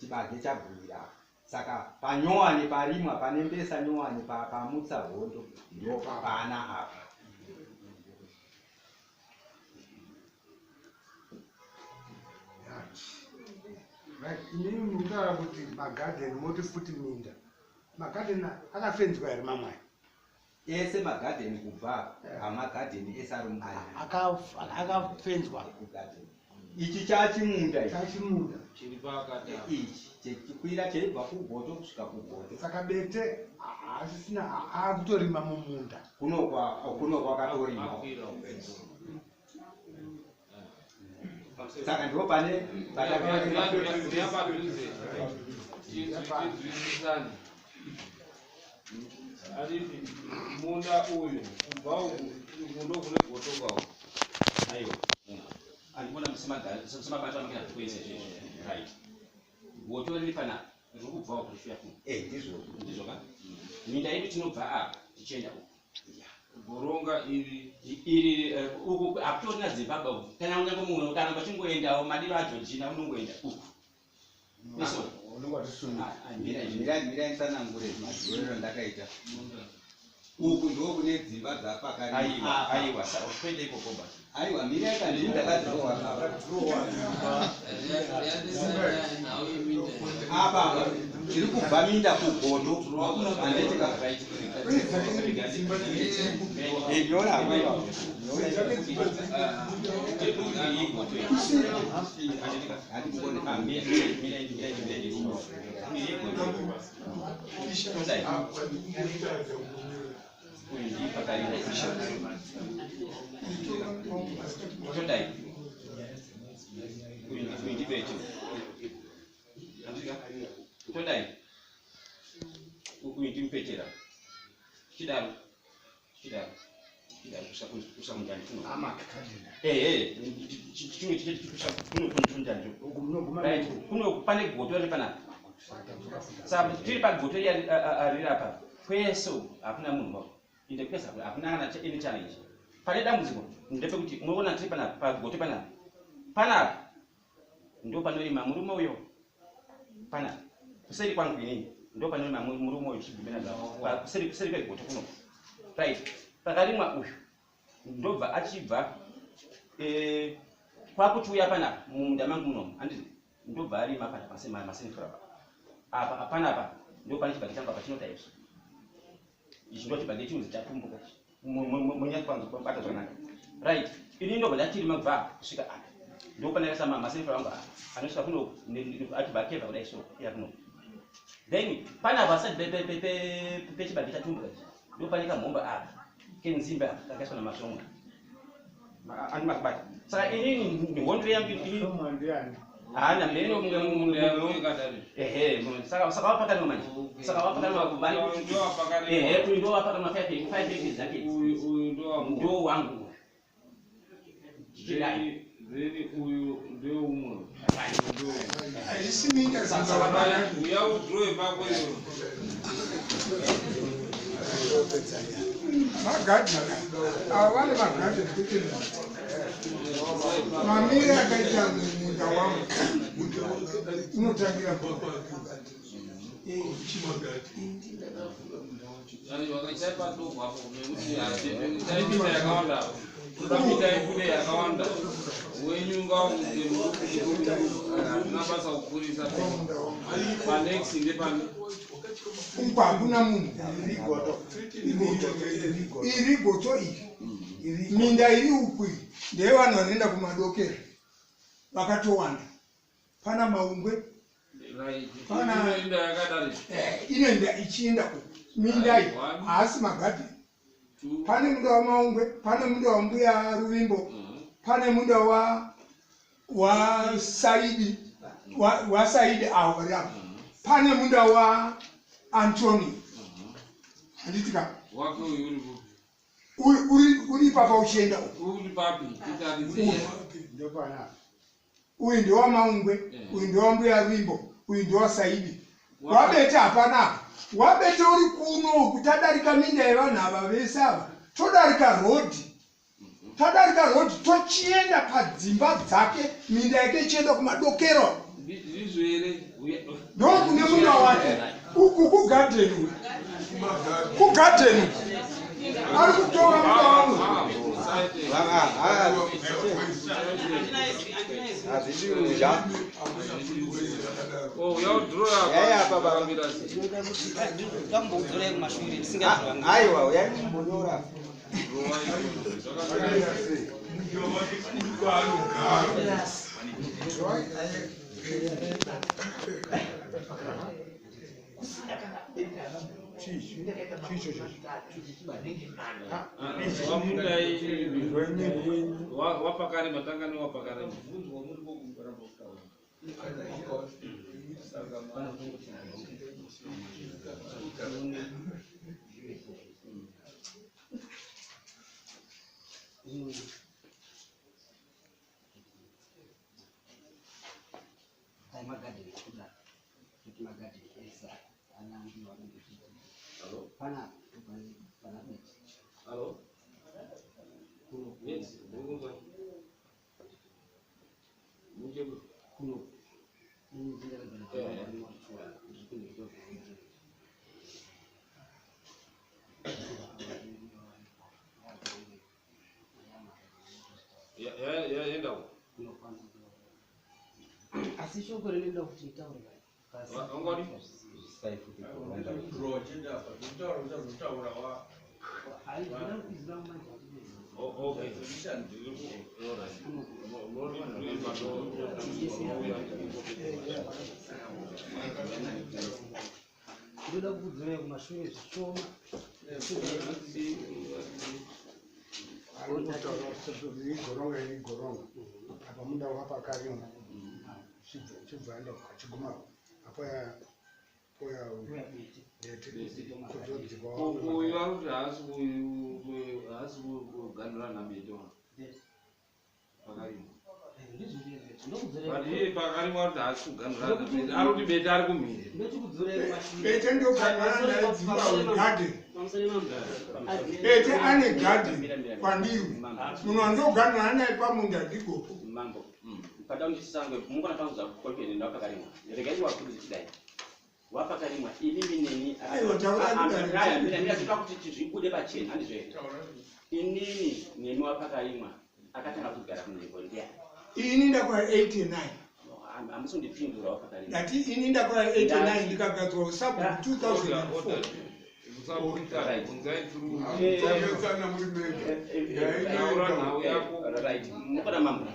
Speaker 3: Chibage chagumira. Saka panyowani parimwa pane mbesa nyowani pamutsa hondo ndo pana apa.
Speaker 1: Right, inini ndikutaura kuti magadheni moti futi minda. Magadheni akafenzwa here mamwe aya?
Speaker 3: Ese magadheni kubva amagadheni ese ari mugadheni.
Speaker 1: Akafenzwa.
Speaker 3: Kugadheni. Ichi chachimunda ichi.
Speaker 1: Chachimunda.
Speaker 2: Chiri pakati apa.
Speaker 3: Ichi chechikwira cheibva kugoto kusvika kugoto.
Speaker 1: Saka bete haasisina akutorima mumunda.
Speaker 3: Kuno kuno kwakatorima.
Speaker 2: Akwira uko.
Speaker 3: Saka ndipo pane
Speaker 2: Uya padhuze. Tinzwisisane. Anditi munda uyu kubva uku kundo kune goto kwawo.
Speaker 5: Aiwa. Andikuona musamabata makina kuese izvezvi. Right. Goto riri panapa riri kubva uku richifika kuno.
Speaker 3: Ndizvo.
Speaker 5: Ndizvo ka? Minda yedu tinobva apa tichienda uku.
Speaker 2: Goronga iri
Speaker 5: iri uku hakutorina dzimba uku. Kana unyange munhu kana pachingoendawo madiro aJorgina unongoenda uku. Iso.
Speaker 1: Unonga tisunga.
Speaker 3: Mira mira nitsanangure madzorero ndakaita. Uku ndo kune dzimba dzapakari.
Speaker 5: Aiwa, aiwa, kwende ikoko ba.
Speaker 3: Aiwa, mira ikandini ndakadhirowa apa. Apa tiri kubva minda kugoto. Handiti ka. Nyora apa.
Speaker 5: Todai uyu ndimupetera chidaro chidaro chidaro kusvika kunjanji kuno. Ehe, chimwe kusvika kuno kunjanji. Right, kuno pane goto riri panapa. Saka tiri pagoto riri apa kwese hakuna munhu wako. Ende kwese hakuna kana any challenge. Pane dambudziko ndepekuti unoona tiri panapa pagoto panapa. Panapa ndo panorima murume uyo. Panapa kuseri kwangu inini ndo panorima murume uyo chigumira zvawo. Kuseri kuseri kwegoto kuno. Right. Pakarimwa uyu ndobva achibva kwakuchiuya panapa mumunda mangu munomu handiti ndobva arima panapa masenfura apa panapa ndo pane chibage changu apa chinota izvi. Ichi ndo chibage chinonzi chatumbuka ichi. Munyatso kubata zvakanaka. Right. Ini ndobva ndachirima kubva kusvika apa. Ndo pane masenfura angu apa anosvika kuno achibva akevha kudai so iya kuno. Then panapa asati pechibage chatumbuka ichi ndo pane kamhomba apa. Kenzimba kakaiswa namashomwe. Andimazibata. Saka inini hondo yangu ini
Speaker 1: Shomwa ndiani?
Speaker 5: haana mheno mumwe
Speaker 2: Munda yako yakadari.
Speaker 5: ehe saka wapakanwa manje. Saka wapakanwa kubani.
Speaker 2: Uyu ndo wapakarima.
Speaker 5: Ehe uyu ndo wapakanwa 5 5 acres dzake.
Speaker 2: Uyu uyu ndo wako.
Speaker 5: Ndo wangu. Chidai.
Speaker 2: Then uyu ndeumwe.
Speaker 6: Haisi minda zingavana.
Speaker 2: Uya udrowe pako iwe.
Speaker 6: Magadheni ava vane magadheni kwete mamire akaita munda wangu unotangira
Speaker 2: Yani wakaita padoko apo nekuti itai mita yakawanda apo. Toda mita ibude yakawanda. Wenyu ngauite muduku hazvina basa kukurisa. Panext ndepani.
Speaker 6: uko hakuna munhu.
Speaker 1: Irigoto.
Speaker 6: Iri goto iri minda iri uku iyi ndeyevanhu vanoenda kumadokero vakatowanda pana Maungwe.
Speaker 2: Right.
Speaker 6: Pana-
Speaker 2: Inoenda yakadari.
Speaker 6: Inoenda ichienda uku minda iyi haasi magadheni.
Speaker 2: Two.
Speaker 6: Pane munda waMaungwe, pane munda waMbuya Ruvimbo, pane munda waSaidi waSaidi awo vari apo, pane munda waAntony, handiti ka?
Speaker 2: Wake uyu uri kupi?
Speaker 6: Uri ipapa uchienda uku.
Speaker 2: Uri papi? Titarise.
Speaker 1: Ndopana.
Speaker 6: Uyu ndewaMaungwe, uyu ndewambuya Ruvimbo, uyu ndewaSaidi. Wabete hapana apa. Wabete uri kuno uku, tadarika minda yevanhu ava vese ava, todarika rodhi, tadarika rodhi tochienda padzimba dzake, minda yake ichienda kumadokero.
Speaker 2: Ndizvo here?
Speaker 6: Ndokune munda wake uku kugadheni, uku kugadheni uku ari kutora munda wangu.
Speaker 3: Hazvidi ruzha.
Speaker 2: Oh, uya udrowe
Speaker 3: Yai apa baba.
Speaker 2: Akamira sei?
Speaker 8: Ndamboudzorai kumashure ndisingazivangi.
Speaker 3: Aiwa, uyai mumbonyora.
Speaker 2: Drowa izvo. Zvakanaka.
Speaker 1: Sei? Chii? Chii ichocho?
Speaker 2: Wamundai wapakarima tanga newapakarima.
Speaker 8: Ai magadheni akudaro kuti magadheni ese ana ndiwo anondozviita.
Speaker 2: Hello?
Speaker 8: Panapa pana Beti.
Speaker 2: Hello?
Speaker 8: Kuno.
Speaker 2: Yes, ndirikunzwa. Muchebo.
Speaker 8: Kuno
Speaker 2: Eh. Yaenda uko.
Speaker 8: Asi shoko rinoda kuti itaure.
Speaker 2: Wangwani?
Speaker 7: Draw chete apa. Zvekutaura uchazotaura wa.
Speaker 2: Oh, okay. All right.
Speaker 8: Ndoda kukudzorera kumashure zvishoma.
Speaker 1: Ari kutaura kuti igoronga iri goronga apa munda wapakarimwa chibva enda achiguma apo poya bete kuzodzikwa.
Speaker 2: Uyu ari kuti haasi haasi kuganhura nabete wa pakarimwa. But iye pakarimwa ari kuti haasi kuganhura nabete, ari kuti bete ari kumhiri.
Speaker 6: Bete ndoganana naye dzimba wegadheni. Bete ane gadheni kwandiri, munhu wandoganana naye pamunda ndigopo.
Speaker 5: Mambo, pada undisange mungona pangu kwepene ndapakarimwa. Regai wakuru chidai. Wapakarimwa inini neni.
Speaker 6: Aiwa, taura kudai.
Speaker 5: Ndinoziva kuti zvibude pachena, handizvo here? Inini nemi wapakarimwa akatanga kugara munzvimbo ndiani?
Speaker 6: Ini ndakura 89.
Speaker 5: Hamusi kundipindura, wapakarimwa.
Speaker 6: Ndati ini ndakura 89, ndikagadzwa usabhuku 2004.
Speaker 2: Musabuita, bvunzai through.
Speaker 9: Muchanetsana muri mega.
Speaker 2: Taura nhau yako.
Speaker 5: Right, mukona mambo.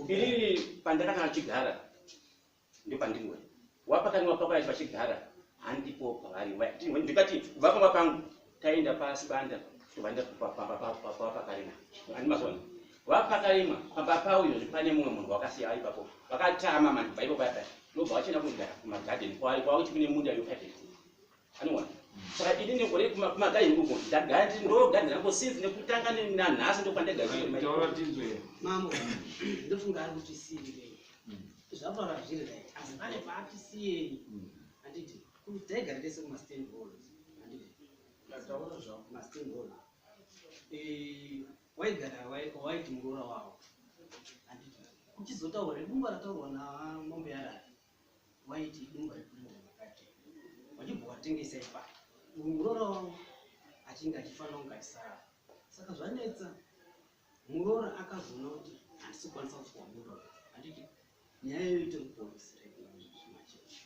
Speaker 5: Inini pandakatanga chigara ndopandingori. Wapakarimwa pakai pachigara handipo pavari. Ndikati kubva pamba pangu taenda pasi banda Vaenda pamba pakarima. Ani mazona. Vapakarima pamba pavo izvozvi pane mumwe munhu wakasiya ipapo. Vakatama manje kubva ipo paya paya. Ndobva vachienda kugara kumagadheni kwaari kwakuti kune munda yo 5 hectares. Anoona. Saka ini negore kumagadheni uko ndagara ndiri ndo gadheni rangu since nekutanga nanhasi ndokwandagara.
Speaker 2: Taura tinzwe.
Speaker 8: Mambo, ndofunga ari kuti siyirei zvataura zviri right, asi pane paati siyei. Handiti kuti taigara tese kumastand halls, handiti?
Speaker 7: Taura zvako.
Speaker 8: Mastand hall. Waigara waiti muroora wavo, handiti? Kuchizotaurwa redumba rataurwa namambo yarari, waiti idumba rekurinda makadheni, wachibva watengesa ipapo, muroora wavo achinge achifanira kunge achisara. Saka zvanetsa, muroora akazoona kuti handisi kukwanisa kupuwa munda uyu, handiti? Nyaya iyoyo itori kupolisi right now. Machete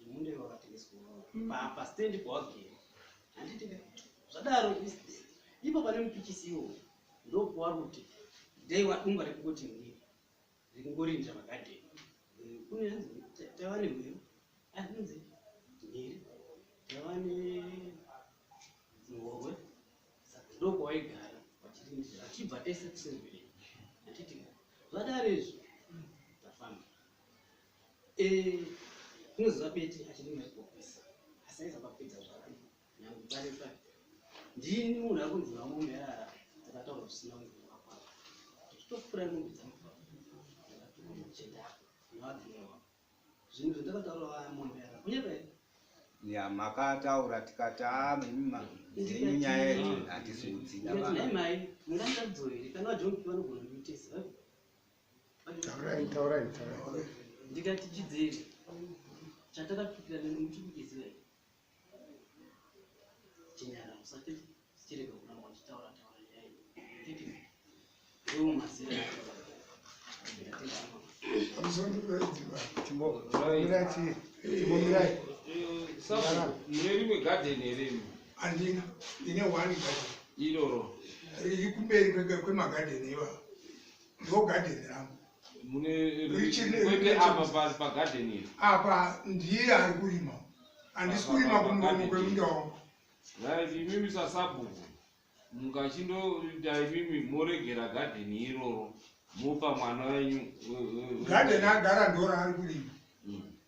Speaker 8: munda iwo wakatengeswa pastendi pawagere, handiti? Zvadaro, ipo pane mupichisi iwo ndokuwari kuti dai wadumba rekungoti ngiri rekungorindira magadheni. Kune hanzi tava nemhero, anonzi mhiri, tava nemhorwe. Saka ndokwawaigara vachirindira, vachibva tese kusenzwere, handiti? Zvadaro izvo tafamba. Kunoziva bete achirima ikopisa, asi aiza papedza zvake. Nyange pare pare ndini munhu akunzi vamombe yarara dzakataurwa zvisina kunzwa kwazvo, tichitopfuura mombe dzangu, ndakatuka machenda nevabviwa zvinhu zvandakataura vamombe yarara kunyepa here?
Speaker 3: Ya, makataura tikati imi dzenyu nyaya idzi hatisi kudzida.
Speaker 8: Ndikati, nhai mai, mungandiratidzo here kana vajonki vanogona kuitesa?
Speaker 1: Taurai, taurai, taurai.
Speaker 8: Ndikati, chidzeri chatakapikira muchikuchiziva here? Chinyara, usati chirega kuramba uchitaura taura nyaya iyi. Nditi ndiwo mazera.
Speaker 6: Pamusoro.
Speaker 1: Chimbomirai, chimbomirai.
Speaker 2: Sabu, mune rimwe gadheni here imi?
Speaker 6: Handina, ndine one garden.
Speaker 2: Iroro?
Speaker 6: Riri kumberi kwemagadheni iwayo, ndo gadheni rangu.
Speaker 2: Mune
Speaker 6: Richiri
Speaker 2: kwete apa pagadheni iri?
Speaker 6: Apa ndiye ari kurima, handisi kurima kumuromo kwemunda wangu.
Speaker 2: Right, imimi sasabhuku mungachindoita imimi moregera gadheni iroro, mopa mwana wenyu
Speaker 6: Gadheni agara ndo raari kurima.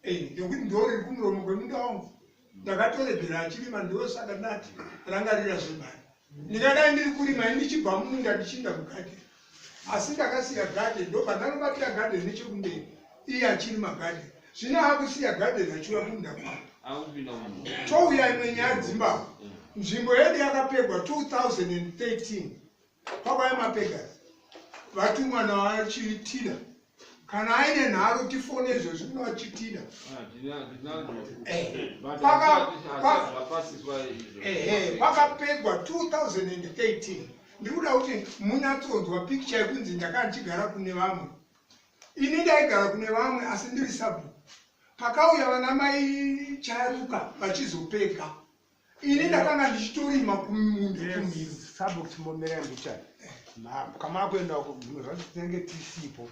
Speaker 6: Nekuti ndo riri kumuromo kwemunda wangu, ndakatoregera achirima. Ndosaka ndati rangarira zvemari, ndingadai ndiri kurima ndichibva mumunda ndichiinda mugadheni, asi ndakasiya gadheni, ndobva ndanobatira gadheni nechekumberi, iye achirima gadheni. Zvino akusiya gadheni achiuya kumunda kwangu.
Speaker 2: Akupinda mumunda.
Speaker 6: Touya imwe nyaya dzimbabwe. Nzvimbo yedu yakapegwa 2013 pakwaya mapegasi vatumwa navachitida. Kana aine nharo tifone izvozvi kuna vachitida.
Speaker 2: Zvapasiswa izvo.
Speaker 6: Ehe, pakapegwa 2013. Ndiri kuda kuti munyatsonzwa picture yekunzi ndakanga ndichigara kune vamwe. Ini ndaigara kune vamwe, asi ndiri sabhuku. Pakauya vana mai Charuka vachizopega, ini ndakanga ndichitorima kumunda kumhiri.
Speaker 1: Sabhuku, chimbomirai mbichana. Kama kuenda zvimwe zvacho tinenge tisipo,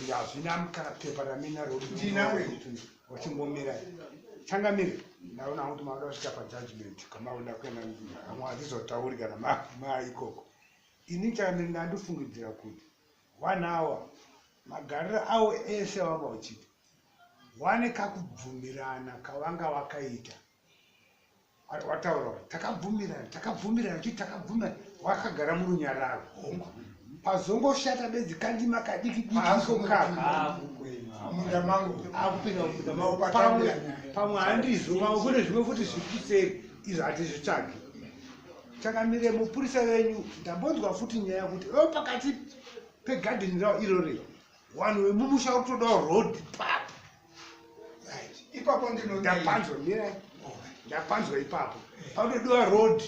Speaker 1: ende hazvina kana pepa raminaro.
Speaker 6: Ndinaro.
Speaker 1: Wachimbomirai, changamire. Ndaona kuti makuda kusvika pajudgment. Kama kuda kuenda amwe hatizotauri kana maikoko. Ini changamire, ndandifungidzira kuti one hour magariro avo ese vanga uchiita wane kakubvumirana kavanga vakaita. Wataura kuti takabvumirana, takabvumirana, uchiti takabvumirana, wakagara murunyararo. Pazongoshata bedzi kandima kadiki diki iko kaka.
Speaker 6: Munda mangu.
Speaker 1: Akupinda mumunda mako.
Speaker 6: Maupatangira.
Speaker 1: Pamwe pamwe handizvo, pamwe kune zvimwe futi zviri kuseri, izvo hatizvitsvagi. Chakamire mupurisa venyu, ndambonzwa futi nyaya kuti o pakati pegadheni ravo irori, vanhu vemumusha vari kutodawo road papo.
Speaker 6: Right, ipapo ndino
Speaker 1: Ndapanzwa, mirai, ndapanzwa ipapo panotodiwa road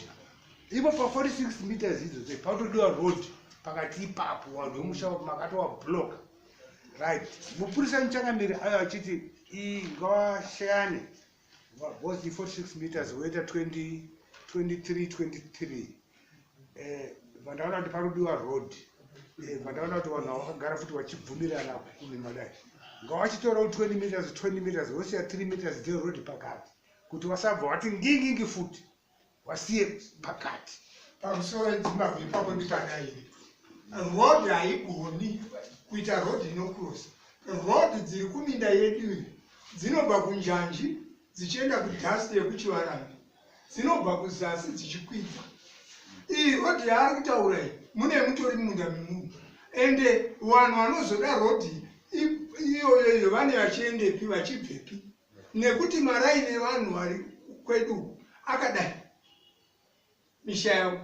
Speaker 1: ipo pa46 meters idzodzo, panotodiwa road pakati ipapo, vanhu vemusha makatova block. Right, mupurisa muchangamiri ayo achiti ngavashayane because i46 meters woita 20 23 23. Vandaona kuti panodiwa road. Vandaona kuti vanhu vakagara futi vachibvumirana kurima, dai ngavachitorawo 20 meters, 20 meters, vosiya 3 meters dzeroad pakati kuti vasabva vati ngingingi futi, wasiye pakati.
Speaker 6: Pamusoro edzimbabwe ipapo ndikadaire, rodhi haigoni kuita rodhi inokrosa. Rodhi dziri kuminda yedu iyi dzinobva kunjanji dzichienda kudhasti yekuChivarambi, dzinobva kuzasi dzichikwidza. Iyi rodhi yaari kutaura iyi mune mutori mumunda memunhu, ende vanhu vanozoda rodhi iyoyo iyo vane vachiendepi, vachibvepi? Nekuti maraini evanhu vari kwedu uku akadai, misha yavo,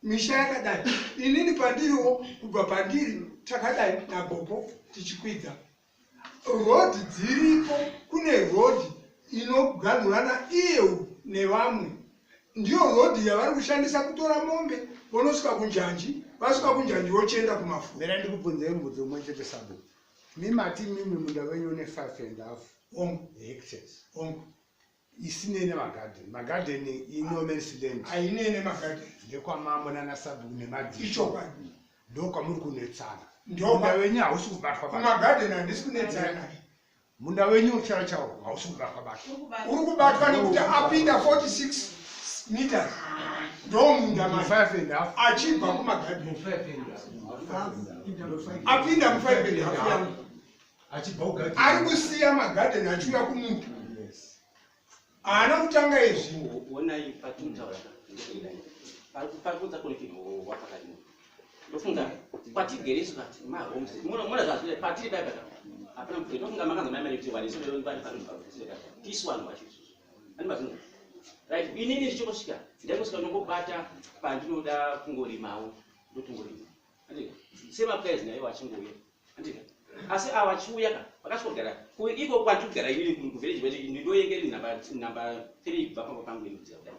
Speaker 6: misha yakadai. Inini pandiriwo, kubva pandiri takadai nagopo tichikwidza. Rodhi dziripo, kune rodhi inoganhurana iye nevamwe, ndiyo rodhi yavari kushandisa kutora mombe, vonosvika kunjanji, vasvika kunjanji vochienda kumafuro.
Speaker 1: Mira, ndikubvunzei mubvunzo umwe chete, sabhuku. Mimati mimi munda wenyu une 5 and half
Speaker 6: Hongu.
Speaker 1: hectares
Speaker 6: Hongu.
Speaker 1: isinei nemagadheni. Magadheni ino man's land.
Speaker 6: Hainei nemagadheni.
Speaker 1: Ndekwamambo nanasabhuku nemadzishe.
Speaker 6: Ichokwadi.
Speaker 1: Ndokwamuri kunetsana. Munda wenyu hausi kubatwa batwa.
Speaker 6: Kumagadheni handisi kunetsana.
Speaker 1: Munda wenyu charo chawo hausi kubatwa batwa.
Speaker 6: Uri kubatwa nekuti apinda 46 meters, ndomunda manje.
Speaker 1: 5 and half.
Speaker 6: Achibva kumagadheni apinda mu 5 and half yangu.
Speaker 10: Achibva kugadheni.
Speaker 6: Ari kusiya magadheni achiuya kumunda, haana kutanga izvi.
Speaker 5: Onai, patinotaura pari kuudza connection wapakati. Ndofunga kwatigere isu kati mahomes, mona zvazviri patiri pai paka hapana mubvunzo. Ndofunga makanza mai mani kuti vanhu vari pano tisu vanhu vacho isusu ani mazvinhu, right? Inini ndichingosvika, ndaingosvika ndongobata pandinoda kungorimawo, ndotongorima, andika? Semaplays naiwo achingouya, andika? Asi ava achiuya ka vakasvika kugara iko kwandiri kugara inini kuvillage kwedu, ndoyenge iri number 3 kubva pamba pangu ini kudzika kudai,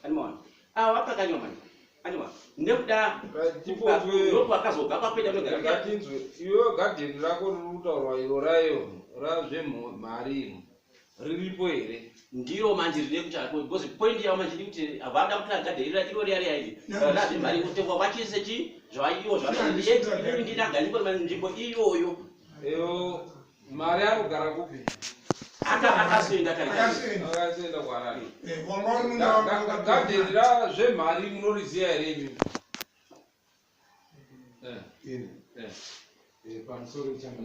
Speaker 5: animaona? Ava pakanywa manje, aniwa nekuda ndokwakazobva kwakuenda kunogara.
Speaker 2: Ngatinzwe iwewe, gadheni rako riri kutaurwa iro rayo razvemhari iro riripo here?
Speaker 5: Ndiro manje rine kuti, because point yavo manje iri kuti havada kutora gadheni iro riya riya iri razvemhari kutengwa kwachise chi zvaiwo zvavainini ndinagari nzvimbo iyoyo.
Speaker 2: Eyo mari anogara kupi?
Speaker 5: Akasoenda kare.
Speaker 2: Akasoenda kuHarare.
Speaker 6: Wanga uri munda wanga.
Speaker 2: Gadheni razvemhari munoriziya here imimi?
Speaker 10: Ini pamusoro changu,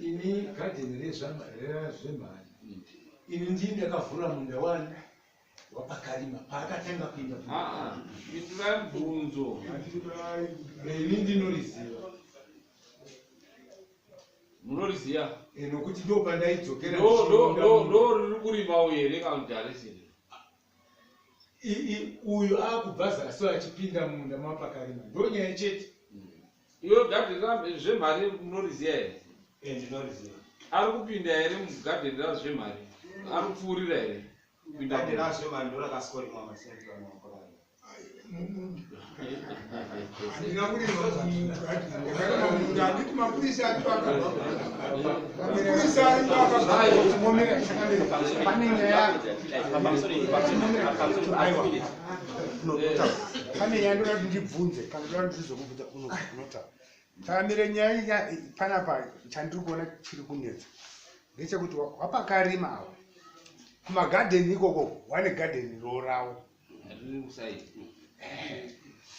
Speaker 10: ini gadheni rezvemhari, ini ndii ndakavhura munda wani wapakarima paakatanga kuinda.
Speaker 2: Pindurai mubvunzo.
Speaker 10: Ini ndinoriziva.
Speaker 2: Munoriziya?
Speaker 10: Nokuti ndo pandaidzokera.
Speaker 2: Ndo riri kurimawo here kana kuti harisiri?
Speaker 10: Uyu akubva zasi achipinda munda mapakarima, ndo nyaya chete.
Speaker 2: Iwe, gadheni rezvemhari munoriziya here?
Speaker 11: Ndinoriziva.
Speaker 2: Ari kupinda here mugadheni razvemhari? Ari kupfuurira here kupinda?
Speaker 11: Gadheni razvemhari ndo rakasikorimwa masendikamapakarima.
Speaker 6: Handina kurima mugadheni, ndakarima munda. Handiti mapurisa aripo akabva, mapurisa aripo akabva.
Speaker 1: Pane nyaya, aiwa, pane nyaya ndoda kuti ndibvunze kana ndoda kuti ndizokubvunza. Unotaura takamire nyaya panapa. Chandiri kuona chiri kunetsa ndechekuti wapakarima ava kumagadheni ikoko wane gadheni ro ravo,
Speaker 2: Riri kusaidi.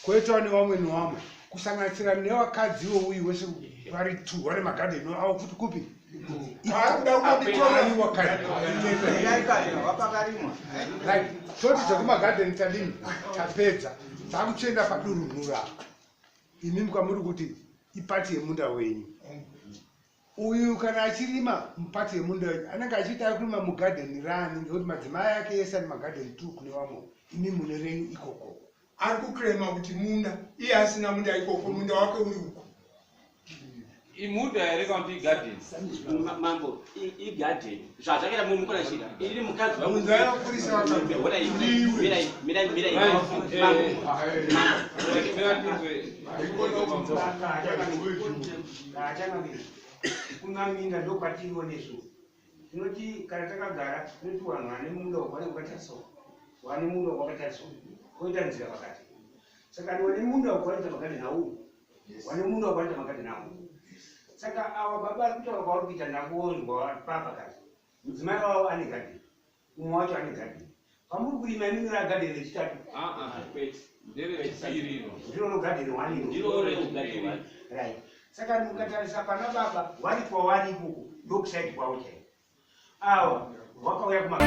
Speaker 1: Koitawo nevamwe nevamwe, kusanganisira nevakadzi vouyu wese vari two vane magadheni avo futi kupi.
Speaker 6: Akuda kunditora.
Speaker 1: Aiwa,
Speaker 3: Wapakarimwa.
Speaker 1: Right, toti zvekumagadheni tadini, tapedza, takuchienda padurunhura. Imimi kwamuri kuti ipart yemunda wenyu, uyu kana achirima mupart yemunda wenyu anenge achiita ari kurima mugadheni rani? Ngekuti madzimai ake ese ane magadheni two kune vamwe, imi mune renyu ikoko.
Speaker 6: Ari kuclaima kuti munda, iye asina munda ikoko, munda wake uri uko.
Speaker 2: Imunda here kana kuti igadheni?
Speaker 5: Mambo, igadheni zvazvakaita mukona chira ini mukadzi wangu.
Speaker 6: Munzai mapurisa vakabva.
Speaker 5: Ona iyi, mirai, mirai, mirai.
Speaker 2: Right,
Speaker 5: Mambo.
Speaker 2: Mira tinzwe.
Speaker 11: Kumaminda ndokwatiriwo nesu tinoti kana takagara tinoti vanhu vane munda wakwanenge wakatarisa, wane munda wakatarisa, koita nzira pakati. Saka wane munda wakwanita magadheni auyu, wane munda wakwanita magadheni auyu. Saka ava baba vari kutaura kwavari kuita, ndakuonzwa papakati, mudzimai wavo ane gadheni, umwe wacho ane gadheni. Pamuri kurima imimi ragadheni rechitatu.
Speaker 2: Nderechipiri iro.
Speaker 11: Ndiro gadheni one iro.
Speaker 2: Ndiro rechipiri.
Speaker 11: Right. Saka mukatarisa pana baba vari kwavari ikoko ndokusaidi kwavo chaiko. Ava vakauya kuma